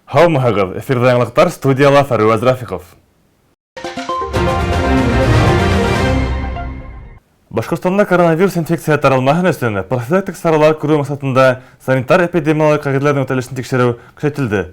Һаумыһығыҙ! Эфирҙа яңылыҡтар, студияла Фәрүәз Рафиҡов. Башҡортостанда коронавирус инфекцияһы таралмаһын өсөн профилактик саралар күреү маҡсатында санитар-эпидемиологик ҡағиҙәләрҙең үтәлешен тикшереү көсәйтелде.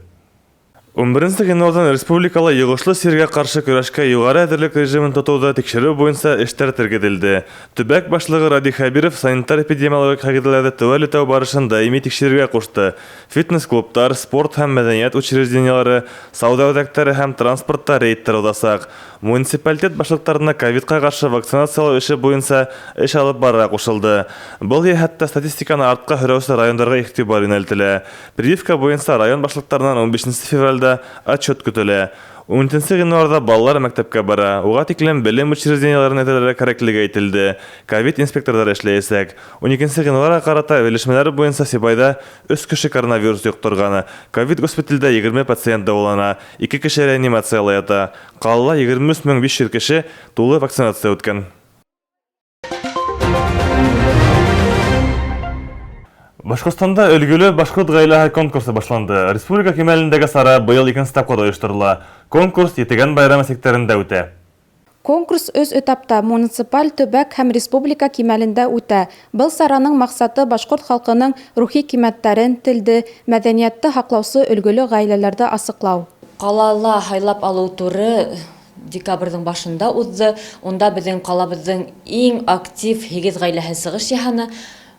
Унберенсе ғинуарҙан республикала йоғошло сиргә ҡаршы көрәшкә юғары әҙерлек режимын тотоуҙы тикшереү буйынса эштәр тергеҙелде. Төбәк башлығы Радий Хәбиров санитар-эпидемиологик ҡағиҙәләрҙе теүәл үтәү барышын даими тикшерергә ҡушты. Фитнес-клубтар, спорт һәм мәҙәниәт учреждениелары, сауҙа үҙәктәре һәм транспортта рейдтар уҙасаҡ. Муниципалитет башлыҡтарына ковидҡа ҡаршы вакцинациялау эше буйынса эш алып барырға ҡушылды. Был йәһәттә статистиканы артҡа һөрәүсе райондарға иғтибар йүнәлтелә. Прививка буйынса район башлыҡтарынан унбишенсе февралдә отчет көтөлә. Унетенсе ғинуарҙа балалар мәктәпкә бара. Уға тиклем белем учреждениеләрен әҙерләргә кәрәклеге әйтелде. Ковид инспекторҙары эшләйәсәк. Уникенсе ғинуарға ҡарата белешмәләр буйынса Сибайҙа өс кеше коронавирус йоҡторған. Ковид госпиталдә 20 пациент дәвалана, ике кеше реанимацияла ята. Ҡалала 23 500 кеше тулы вакцинация үткән. Башҡортостанда өлгөлө башҡорт ғаиләһе конкурсы башланды. Республика кимәлендәге сара быйыл икенсе тапҡыр ойошторола. Конкурс Етегән байрамы сиктәрендә үтә. Конкурс өс этапта, муниципаль, төбәк һәм республика кимәлендә үтә. Был сараның маҡсаты башҡорт халҡының рухи ҡиммәттәрен, телде, мәҙәниәтте һаҡлаусы өлгөлө ғаиләләрҙе асыҡлау. Ҡалала һайлап алыу туры декабрҙең башында уҙҙы. Унда беҙҙең ҡалабыҙҙың иң актив 8 ғаиләһе сығыш яһаны.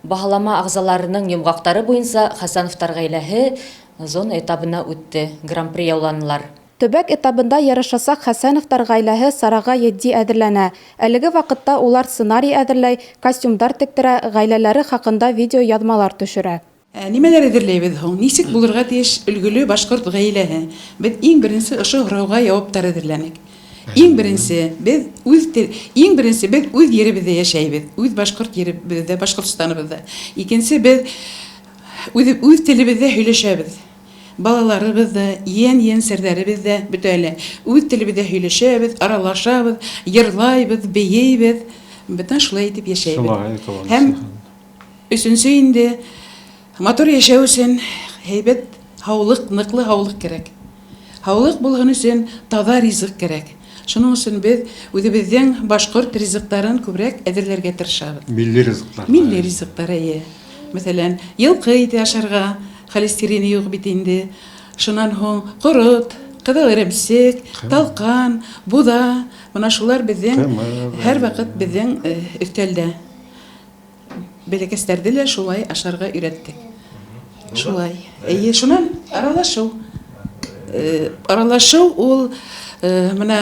Баһалама ағзаларының йомғаҡтары буйынса Хәсәновтар ғаиләһе зона этабына үтте, гран-при яуланылар. Төбәк этабында ярышасаҡ Хәсәновтар ғаиләһе сараға етди әҙерләнә. Әлеге ваҡытта улар сценарий әҙерләй, костюмдар тектерә, ғаиләләре хаҡында видеояҙмалар төшөрә. Нимәләр әҙерләйбеҙ һуң? Нисек булырға тейеш өлгөлө башҡорт ғаиләһе? Беҙ иң беренсе ошо һорауға яуаптар әҙерләнек. Иң беренсе беҙ үҙ тел, иң беренсе беҙ үҙ еребеҙҙә йәшәйбеҙ, үҙ башҡорт еребеҙҙә, Башҡортостаныбыҙҙа. Икенсе беҙ үҙ телебеҙҙә һөйләшәбеҙ. Балаларыбыҙ ҙа, ейән-ейәнсәрҙәребеҙ дә бөтә әле. Үҙ телебеҙҙә һөйләшәбеҙ, аралашабыҙ, йырлайбыҙ, бейейбеҙ. Бөтә шулай итеп йәшәйбеҙ. Һәм өсөнсө инде матур йәшәү өсөн һәйбәт һаулыҡ, ныҡлы һаулыҡ кәрәк. Һаулыҡ булһын өсөн таҙа ризыҡ кәрәк. Шуның өсөн беҙ үҙебеҙҙең башҡорт ризыҡтарын күберәк әҙерләргә тырышабыҙ. Милли ризыҡтар. Милли ризыҡтар, эйе. Мәҫәлән, йылҡы ите ашарға, холестерины юҡ бит инде. Шунан һуң ҡорот, ҡыҙыл эремсек, талҡан, буҙа, бына шулар беҙҙең һәр ваҡыт беҙҙең өҫтәлдә. Бәләкәстәрҙе лә шулай ашарға өйрәттек. Шулай. Эйе, шунан аралашыу. Аралашыу ул бына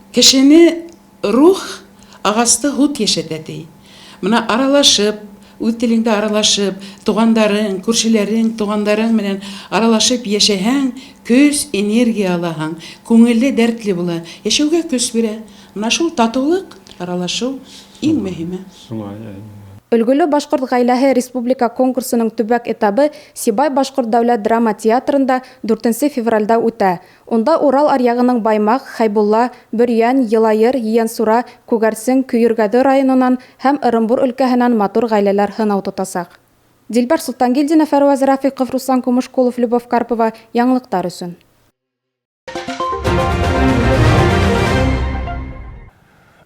кешене рух ағасты һут йәшәтә ти. Бына аралашып, үҙ телеңдә аралашып, туғандарың, күршеләрең, туғандарың менән аралашып йәшәһәң, көс, энергия алаһың, күңелле, дәртле була, йәшәүгә көс бирә. Бына шул татыулыҡ, аралашыу иң мөһиме. Өлгөлө башҡорт ғаиләһе республика конкурсының төбәк этабы Сибай башҡорт дәүләт драма театрында 4 февралдә үтә. Унда Урал аръяғының Баймаҡ, Хәйбулла, Бөрйән, Йылайыр, Ейәнсура, Күгәрсен, Көйөргәҙе районынан һәм Ырымбур өлкәһенән матур ғаиләләр һынау тотасаҡ. Дилбәр Солтангилдина, Фәрүәз Рафиҡов, Руслан Кумышкулов, Любовь Карпова. Яңылыҡтар өсөн.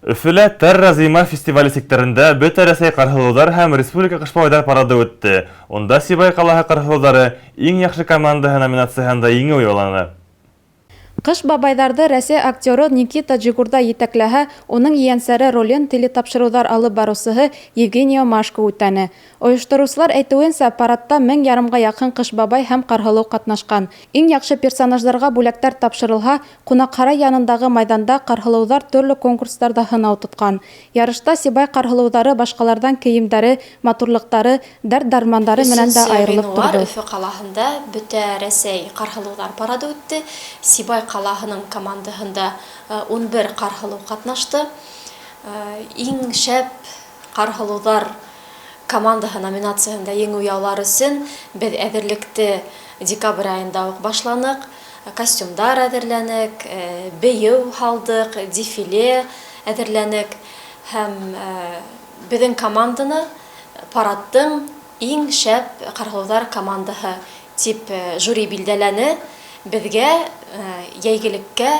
Өфөлә Терра Зима фестивале сиктәрендә Бөтә Рәсәй ҡарһылыуҙар һәм Республика ҡышбабайҙар парады үтте. Унда Сибай ҡалаһы ҡарһылыуҙары иң яҡшы командаһы номинацияһында еңеү яуланы. Ҡыш бабайҙарҙы Рәсәй актеры Никита Джигурда етәкләһә, уның ейәнсәре ролен телетапшырыуҙар алып барыусыһы Евгения Машко үтәне. Ойоштороусылар әйтеүенсә, парадта мең ярымға яҡын ҡыш бабай һәм ҡарһылыу ҡатнашҡан. Иң яҡшы персонаждарға бүләктәр тапшырылһа, ҡунаҡһарай янындағы майҙанда ҡарһылыуҙар төрлө конкурстарҙа һынау тотҡан. Ярышта Сибай ҡарһылыуҙары башҡаларҙан кейемдәре, матурлыҡтары, дәрт-дармандары менән дә Өсөнсө айырылып ғинуар торҙо. Өфө ҡалаһында Бөтә Рәсәй ҡарһылыуҙар парады үтте. Сибай ҡалаһының командаһында 11 ҡарһылыу ҡатнашты. Иң шәп ҡарһылыуҙар командаһы номинацияһында еңеү яулар өсөн беҙ әҙерлекте декабрь айында уҡ башланыҡ. Костюмдар әҙерләнек, бейеү һалдыҡ, дефиле әҙерләнек һәм беҙҙең команданы парадтың иң шәп ҡарһылыуҙар командаһы тип жюри билдәләне Беҙгә йәйгелеккә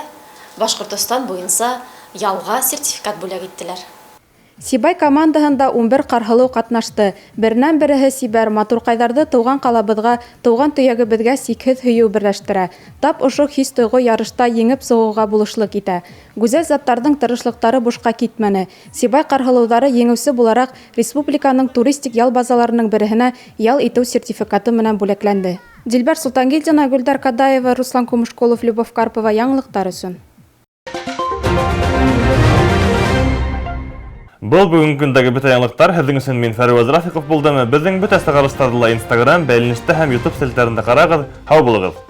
Башҡортостан буйынса ялға сертификат бүләк иттеләр. Сибай командаһында 11 ҡарһылыу ҡатнашты. Беренән-береһе сибәр матурҡайҙарҙы тыуған ҡалабыҙға, тыуған төйәгебеҙгә сикһеҙ һөйөү берләштерә. Тап ошо хис-тойғо ярышта еңеп сығыуға булышлыҡ итә. Гүзәл заттарҙың тырышлыҡтары бушҡа китмәне. Сибай ҡарһылыуҙары еңеүсе булараҡ республиканың туристик ял базаларының береһенә ял итеү сертификаты менән бүләкләнде. Дилбәр Солтангилдина, Гөлдәр Кадаева, Руслан Кумышколов, Любовь Карпова яңылыҡтар өсөн. Был бөгөнгө көндәге бөтә яңылыҡтар. Һеҙҙең өсөн мин Фәрүәз Рафиҡов булдым. Беҙҙең бөтә сығарылыштарҙы ла Instagram, бәйләнештә һәм YouTube селтәрендә ҡарағыҙ. Һау булығыҙ!